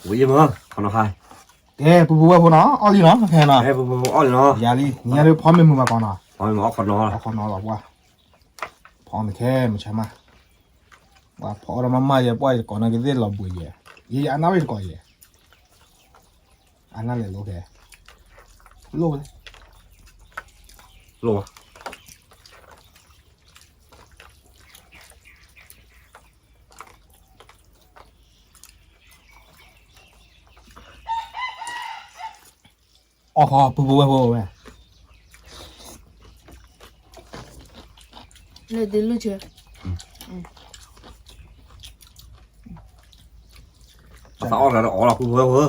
ဝံၤမၢ် ခီနီၤခါ, ကဲ ပူဖိဝဲၢ်ဖိနီၤ အီၣ်လံနီၤ ခဲနီၤ, ပူဖိအီၣ်လံနီၤ, ယၤလံ နံၤညါဒ်ဖီမ့ၢ်မုာ်မးကီးနီၤ, ဖီမ့ၢ်မုာ်အီၣ်ခီနီၤလီၤ, ခီနီၤလီၤပှၤ, ဖီမ့ၢ်ခဲမုာ်ဆါမး, ပှၤဖီအီၣ်ဒီးမၤမၤယဲ ပှၤယကိးနၤကသ့ၣ်လီၤဘှံးယဲ, ယဲယအနၢ်ဝဲယတကိးယဲ, အနၢ်လဲၤလိခဲ, လိၣ်ဝဲ, လိၣ်ဝဲ အီၣ်ခီ ပူဖိဝဲၢ်ဖိဝဲ, လဲၤတလုၢ်ဆၢ, ပသးအီၣ်တဂၤဒီးအီၣ်လီၤ ပူဖိဝဲၢ်ဖိ,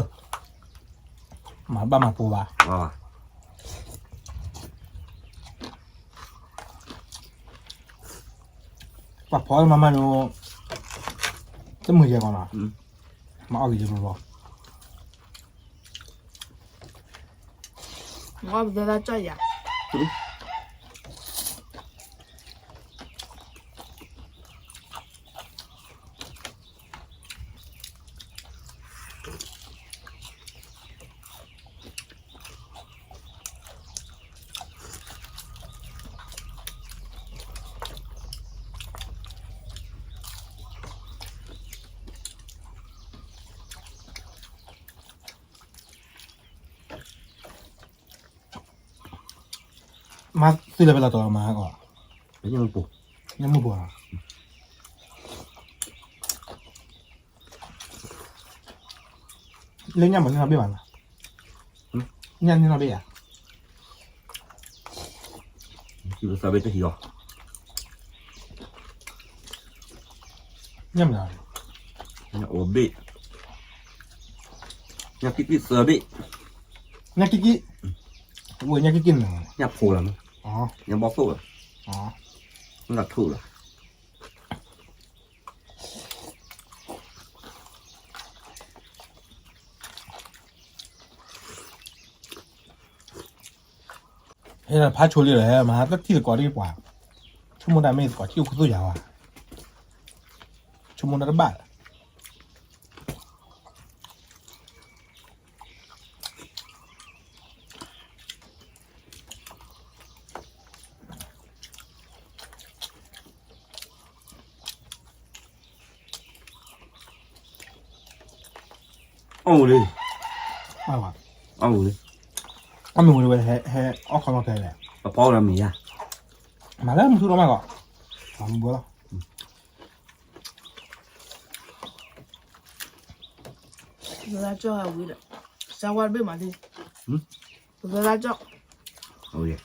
မၤဘၣ်မၤပူၤဘၣ်, ပှၤဖီမၤမၤညိ, တမုာ်ယဲကီးနီၤ, မၤအီၣ်ကယဲၢ်ဘျီဘျီ, မၤအီၣ်ပသၢသၣ်ကၠီၣ်ယၤ မၤသ့လၢပလီၢ်တီၤမၤဟါကီး, ညၣ်မုၢ်ပူၤ, ညၣ်မုၢ်ပူၤ, လၢညၣ်မၤန့ၢ်နီၣ်ဘ့ၣ်ဘၣ်နီၤ, ညၣ်န့ၢ်နီၣ်ဘ့ၣ်ယၤ, သးဘ့ၣ်တဟံးအီၤ, ညၣ်မၤ, ညၣ်အိၣ်ဘ့ၣ်, ညၣ်ကံၣ်ကံၣ်သၢဘ့ၣ်, ညၣ်ကံၣ်ကံၣ်, ဝဲညၣ်ကံၣ်ကံၣ်န့ၣ်, ညၣ်ဖိလီၤ, ညၣ်ဘီၣ်သိၣ်လီၤ, ညၣ်ထူၣ်လီၤ ဟဲဖးဆိလံလီၤ ဟဲမၤဟါတထံၣ်သကိးဒ်ပှၤ, ဆိကမိၣ်တၢ်မ့ၢ်သကိးထံၣ်အိၣ်ခူသူၣ်ယၤဝဲ, ဆိကမိၣ်တၢ်တဘၣ်လီၤ. အီၣ်ဝံၤလံ, အီၣ်ဝံၤလံ, အီၣ်မ့ၢ်ဝံၤလံဝဲ ဟဲအီၣ်ခီလီၤဖဲလဲၣ်, ပဖီဝဲလၢမ့ၢ်ယါ, မၤလၢမုၢ်ထူၣ်ထီၣ်မးကီး, မၤမုၢ်ဘှီလီၤ. ပသရၣ်ကၠီၣ်ဟးဝံၤဒီး စၢ်ဝါတဘ့ၣ်မးလံ, ပသရၣ်ကၠီၣ်,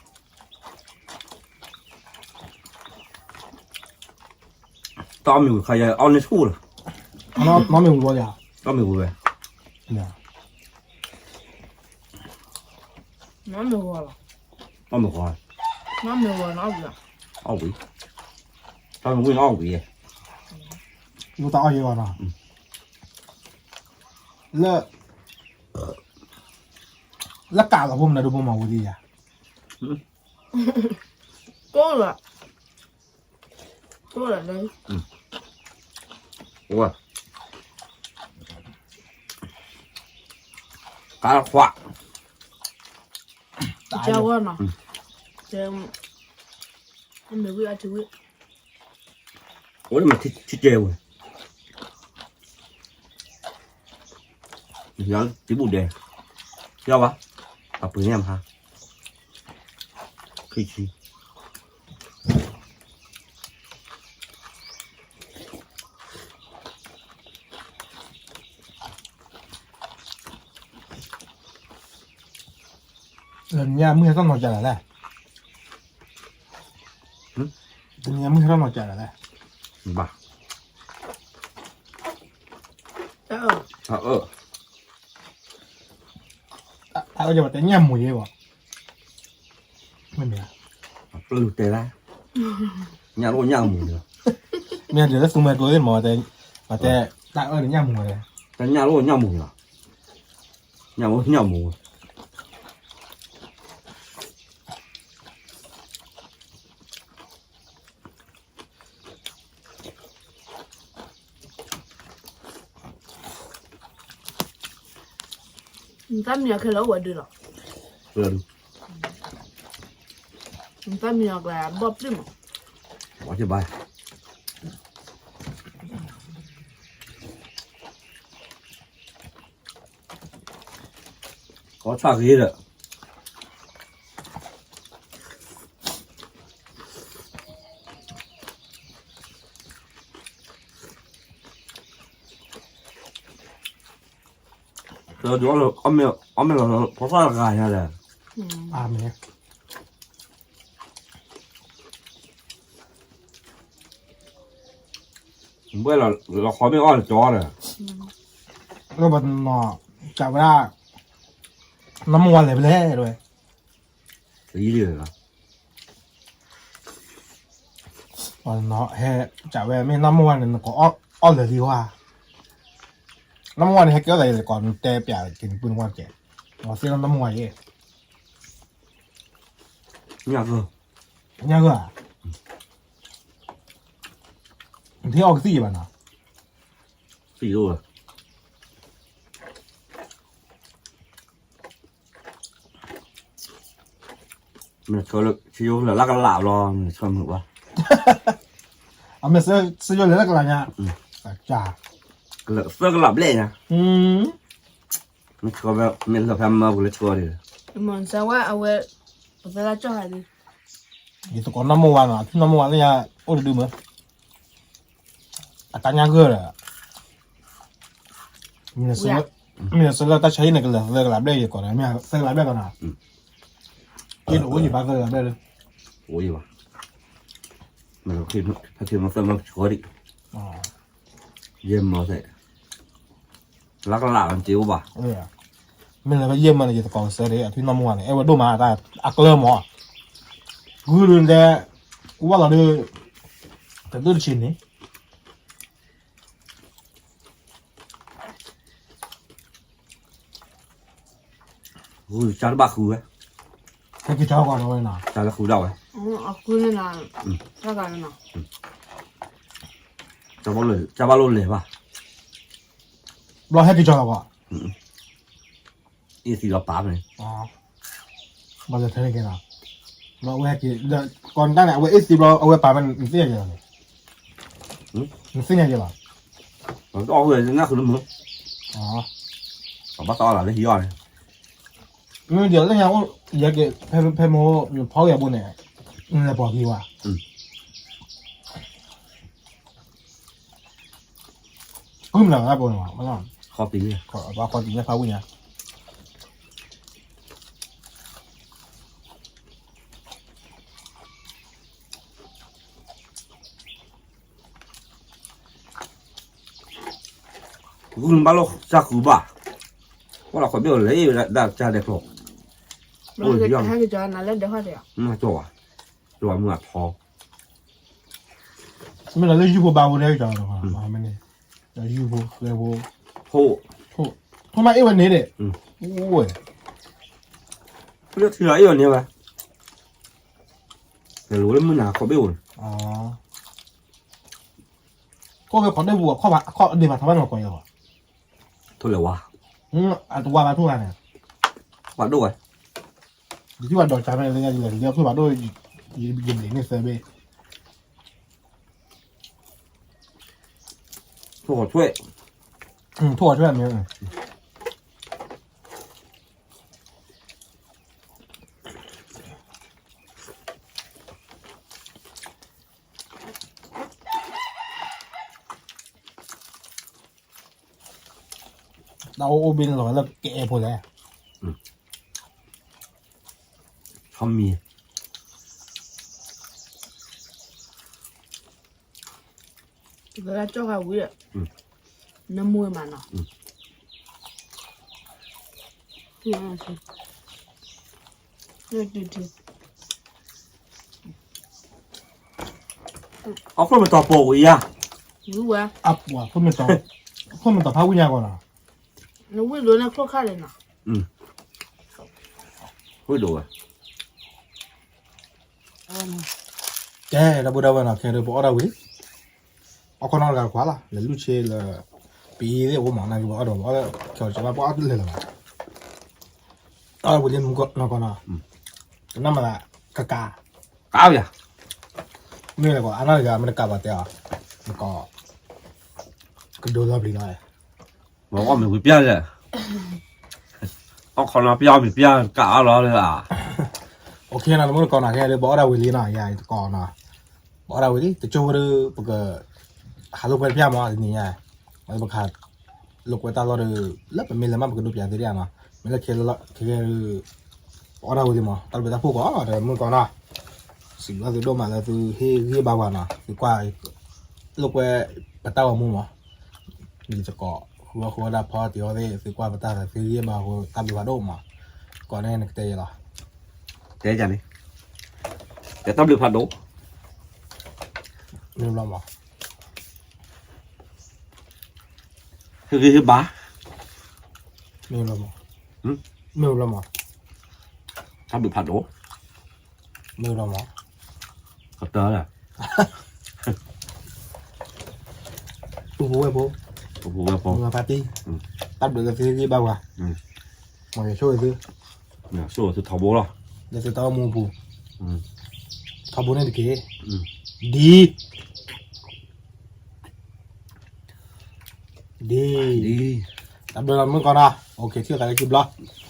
တၢ်အီၣ်မ့ၢ်ဝံၤခါယၤအီၣ်န့ၢ်ဆူၣ်လီၤ, မ့ၢ်ဝံၤဝဲ, တၢ်မ့ၢ်ဝံၤဝဲ, မ့ၢ်ဝံၤလီၤ, တၢ်မ့ၢ်ဝံၤ, အီၣ်ဝံၤ, တၢ်မ့ၢ်ဝံၤန့ၣ်အီၣ်ဝံၤ, ယိၣ်တၢ်အီၣ်ယဲၢ်ဂီၤနီၤ, လၢ လၢကးလီၤဖိမနုၤဒိၣ်ဖိမၤဝံၤဒ်ယၤ, ကိၢ်လီၤ, ကိၢ်လီၤလၢ, ကးခွး, ကၢ်ဂီၢ်နီၤ, မ့ၢ်ဝံၤအထံဝံၤ အိၣ်မးထံကဲဝဲ, ယၤတံၤဘူၣ်ဒဲး, ယၤဝဲ, အပှ့ၤန့ၣ်မဟါ, ခံဆံ, ညၣ်မုၢ်ဟဲထီၣ်နီၤကၢ်လၢ်လဲၣ်, တနံၤညါမုၢ်ဟဲထီၣ်နီၤကၢ်လၢ်လဲၣ်, ဘၣ်, တၢ်အၢ, တၢ်အၢယဝဲတဲညၣ်မူၤယဲဘၣ်, မ့ၢ်မ့ၢ်, ပျုၢ်တဲလၢ, ညၣ်လိၣ်ညၣ်မူၤလီၤ, မ့ၢ်ဒ်လၢသူမွဲကျိသ့ၣ်မး, တဲ, တၢ်အၢန့ၣ်ညၣ်မူၤဝဲ, တၢ်ညၣ်လိၣ်ညၣ်မူၤလီၤ, ညၣ်လိၣ်ညၣ်မူၤ လၢညၣ်မုၢ်ဟဲထီၣ်နီၤကၢ်လၢ်လဲၣ်, နတၢ်မံအီၤခဲလၢာ်အိၣ်ဝဲဒုလီၤ. နတၢ်မံအီၤကျဲဘီၣ်ပျုၢ်မး. ကီၢ်ဆၣ်ဂ့ၤဒီး အီၣ်မ့ၢ်လီၤ ဖိသၣ်တဂၤညါဒီး အမ့ၢ် ဘှဲၣ်လီၤ လီၤခီမ့ၢ်အီၣ်လၢကၠီဒီး လၢပနီၤ ကးဝဲဒၣ် နီၢ်မုၢ်ဝါလဲၤဖဲလဲၣ်တဲဝဲ လၢ ဟဲ ကးဝဲမ့ၢ်နီၢ်မုၢ်ဝါန့ၣ် နကိးအီၣ်လဲၤလံဝဲ နီၢ်မုၢ်ဝါန့ၣ် ဟဲကဲအီၣ်လဲၤယဲၢ်ကိး နတဲပျးက့ၤနပုၢ်နဝဲၢ်ကဲ သ့ၣ်နီၣ်နီၢ်မုၢ်ဝါယဲၢ် ညၣ်ဂိၢ် ညၣ်ဂိၢ်ဧါ နထံၣ်အီၣ်ကသံၣ်ယဲၢ်ဘၣ်နီၤ သံၣ်အိၣ် မ့ၢ်ဆှၢလၢကလးဘျီ မ့ၢ်ဆှၢမုာ်ဘၣ် အမ့ၢ်ဆှၢလၢကလးညါ ကလးသၢကလးဘျဲၣ်ညါ မ့ၢ်ဆှၢဖဲမ့ၢ်လၢဖဲမၢပူၤလၢဆှၢဒံး မ့ၢ်စၢၤဝဲအဝဲ ပသၢလၢကၠီၣ်ဟဲဒံး ယသကိးနီၢ်မုၢ်ဝါနီၤ အထံၣ်နီၢ်မုၢ်ဝါလၢညါ အိၣ်တဒုမ့ၢ် အတၢ်ညၣ်ဂိၢ်ဒီး မ့ၢ်ဆှၢလၢတၢ်ဆါဟံၣ်န့ၣ် ကလးသၢကလးဘျဲၣ်ယဲၢ်ကိးဒီး မ့ၢ်သၢကလးဘျဲၣ်ကိးနီၤ ယတအိၣ်ယဘၣ်သၢကလးဘျဲၣ်လၢ အိၣ်ယဘၣ် ဖဲမ့ၢ်သၢမၢဆှၢဒံး ယဲၢ်မၢသဲး လၢကလးလီၤတ့အိၣ်ဘၣ် မ့ၢ်လၢပယဲၢ်မၢန့ၣ် ယသကိးကစၢ်ဒံး အထံၣ်နီၢ်မုၢ်ဝါန့ၣ် အဲၣ်ဝဲဒိၣ်မး အကျၢၢ်မး ဂုၢ်ဒုးတဲ ဝဲလီၤဒုး တဒိၣ်တဆံးန့ၣ် ဂုၢ်ကၢ်တဘၣ်ဃုဝဲ ဟဲက့ၤကၠီၣ်ဂီၤနီၤဝဲနီၤ ကၢ်လၢဃုဒၣ်ဝဲ အဃုန့ၣ်နီၤ တၢ်ဂၤနီၤ ကၢ်ဘၣ်လိၣ်လဲၤဘၣ် ဘျီဟဲက့ၤကၠီၣ်ဂီၤ အ့ၣ်သံလီၤပာ်မးန့ၣ် ဘၣ်လၢထဲန့ၣ်က့ၤနီၤ ဘျီအဝဲဟဲက့ၤ ကီၢ်နတၢ်န့ၣ် အဝဲအ့ၣ်သံဘျီ အဝဲပာ်မးန့ၣ် နသ့ၣ်ညါက့ၤလီၤန့ၣ် နသ့ၣ်ညါက့ၤလီၤ အီၣ်ဝဲနၢ်ဃုာ်လၢမုၢ် အဘၣ်သးအီၣ်လၢဟံးအီၣ်န့ၣ် မ့ၢ်ဒီးလၢညါအိၣ် ယဲက့ၤ ဖဲမ့ၢ် ဖီကယၤဘိန့ၣ် နလဲၤပိာ်က့ၤဝဲ ကုၢ်မနုၤဘၣ်ဘိန့ၣ် ခီပီ ခီပီညါဖးဝံၣ်ညါ ဂုၢ်နဘၣ်လိာ်စၢ်ဃုဘၣ်, ကွၢ်လီၤခီဘ့ၣ်အီၤလဲၣ် ဒၣ်စၢ်ဒဲးကျိၤ, ဟဲက့ၤကၠီနၤလၢဒဲးဟီၣ်ဒဲး, ကၠီဝဲ, ကၠီဝဲမုၢ်အထီ, မ့ၢ်လီၤလၢယုၢ်ဖိဘါဖိဒဲးကၠီ, ယုၢ်ဖိ, လၢဖိ, ဖိ, ဖိမ့ၢ်အ့ၣ်ဝဲန့ၣ်ဒဲး, အိၣ်ဝဲ, လၢထံလီၤအ့ၣ်ဝဲန့ၣ်ဝဲ, လဲၤလိာ်လၢမုၢ်နၤခီဘ့ၣ်အိၣ်န့ၣ် ခိၣ်ဖဲခီဒိၣ်ပူၤ အခီၣ်ဒ့မးထီဘၣ်န့ၣ်ကီးယၤဘၣ်, ထိၣ်လဲၤဝါ, အတဝါဘၣ်ထိၣ်ဂၤန့ၣ်, ပှၤဒိၣ်ဝဲ, ယထံၣ်ဘၣ်ဒီးကၠါဖဲန့ၣ်လၢညါယလဲၤလၢထိၣ်ဘၣ်ဒိၣ်, ယဘျံးန့ၢ်သၢဘ့ၣ်, ထိၣ်ဂီၤထွဲ, ထိၣ်ဂီၤထွဲမ့ၢ် တၢ်အိၣ်အိၣ်ဘ့ၣ်န့ၣ်လီၤလၢကအဲၣ်ဖိလဲၣ်, ထီမံၤ, ကကၠီၣ်ဂၤဝံၤ, နမူမးနီၤ, အခိၣ်မတီၤပိာ်ဝံၤယါ, အခိၣ်မတီၤဖးဝံၣ်ညါကီးနီၤ, နဝံၣ်ဒိၣ်န့ၣ်ခိၣ်ခါလဲၣ်နီၤ, ဝံၣ်ဒိၣ်ဝဲ ကဲ ဒီပုၢ်ဒီဝဲၢ်နီၤ ခဲအံၤပအီၣ်ဒၣ်ဝံၤ, အီၣ်ခီနီတဂၤတခွါလီၤ လဲၤလုၢ်ဆ့လၢ ပအံၤသ့ၣ်အိၣ်မး နာ်က့ပအီၣ်ဒီး ပအီၣ်ခဲအံၤကဘၣ်ပအီၣ်တလၢာ်လၢၤဘၣ်, အဝဲလံမူကီၢ်နီၢ်ကီၢ်နီၤ, တနၢ်မၤသးကကး, ကးယၤ, မ့ၢ်လၢကီးအါနီၢ်တဂၤ မ့ၢ်တကးဘၣ်တဲအီၤ, နကီး, ကဒိလီၤပျံၤလီၤ, မ့ၢ်ဝံၤပျၢ်လဲၣ်, အီၣ်ခီနီၤပျၢ်မ့ၢ်ပျၢ်ကးအါလီၤလၢ, အိၣ်ခ့နီၤ နမ့ၢ်တကီးနီၤ ခဲအံၤ ပအီၣ်ဒၣ်ဝံၤလံနီၤ ယၤတကီးနီၤ, ပအီၣ်ဒၣ်ဝံၤလံ တကၠိဖိဒီး ပက ဟးလိာ်ကွဲတဖျၢၣ်မး တနံၤညါ, ပကဟး လိာ်ကွဲတၢ်လီၢ်ဒီး လၢပမ့ၢ်လဲၤမး ပကဒိးပျးသုဒၣ်နီၤ, မ့ၢ်လၢခဲလၢာ်ခဲကဲဒီး ပအီၣ်ဒၣ်ဝံၤလံမး တၢ်ဘျုးတၢ်ဖှိၣ်ကီး ဒီးမုၢ်ကီးနီၤ, စံးဘျုးသုဒိၣ်မးလၢသုဟ့ၣ်ဂံၢ်ဘါပှၤနီၤ, သုကွၢ် လိာ်ကွဲပတၢ်ဂီၤမူမး, ယသကိး ဃုအီၣ်ဃုအီဒၣ်ဖီတံၤအီသ့ၣ် သုကွၢ်ပတၢ်သးသုဟ့ၣ်ဂံၢ်ဘါအဃိ တၢ်ဘျုးဖးဒိၣ်မး, ကီးန့ၣ်နကတဲယဲလီၤ, တဲယၤန့ၣ်, ယတၢ်ဘျုးဖးဒိၣ် မ့ၢ်ဘျီမး ဟ့ၣ်ဂံၢ်ဟ့ၣ်ဘါ, မ့ၢ်ဘျီမး, မ့ၢ်ဘျီမး, တၢ်ဘျုးဖးဒိၣ်, မ့ၢ်ဘျီမး, ကတၢၢ်လၢ ပူဖိဝဲၢ်ဖိ, ပူဖိဝဲၢ်ဖိ, မုၢ်ဂၤဖါတံၢ်, တၢ်ဘျုးလၢသုဟ့ၣ်ဂံၢ်ဘါပှၤ, မ်ယဆိၣ်ဂ့ၤသု, ဆိၣ်ဂ့ၤသုထီဘိလီၤ, လၢသုတၢ်အိၣ်မူအပူၤ, ထီဘိန့ၣ်တက့ၢ်, ဒ် ဒ် တၢ်ဘျုးလီၤမုၢ်ကီးနီၤ, အိၣ်ခ့ ထံၣ်သးလၢခံဘျီ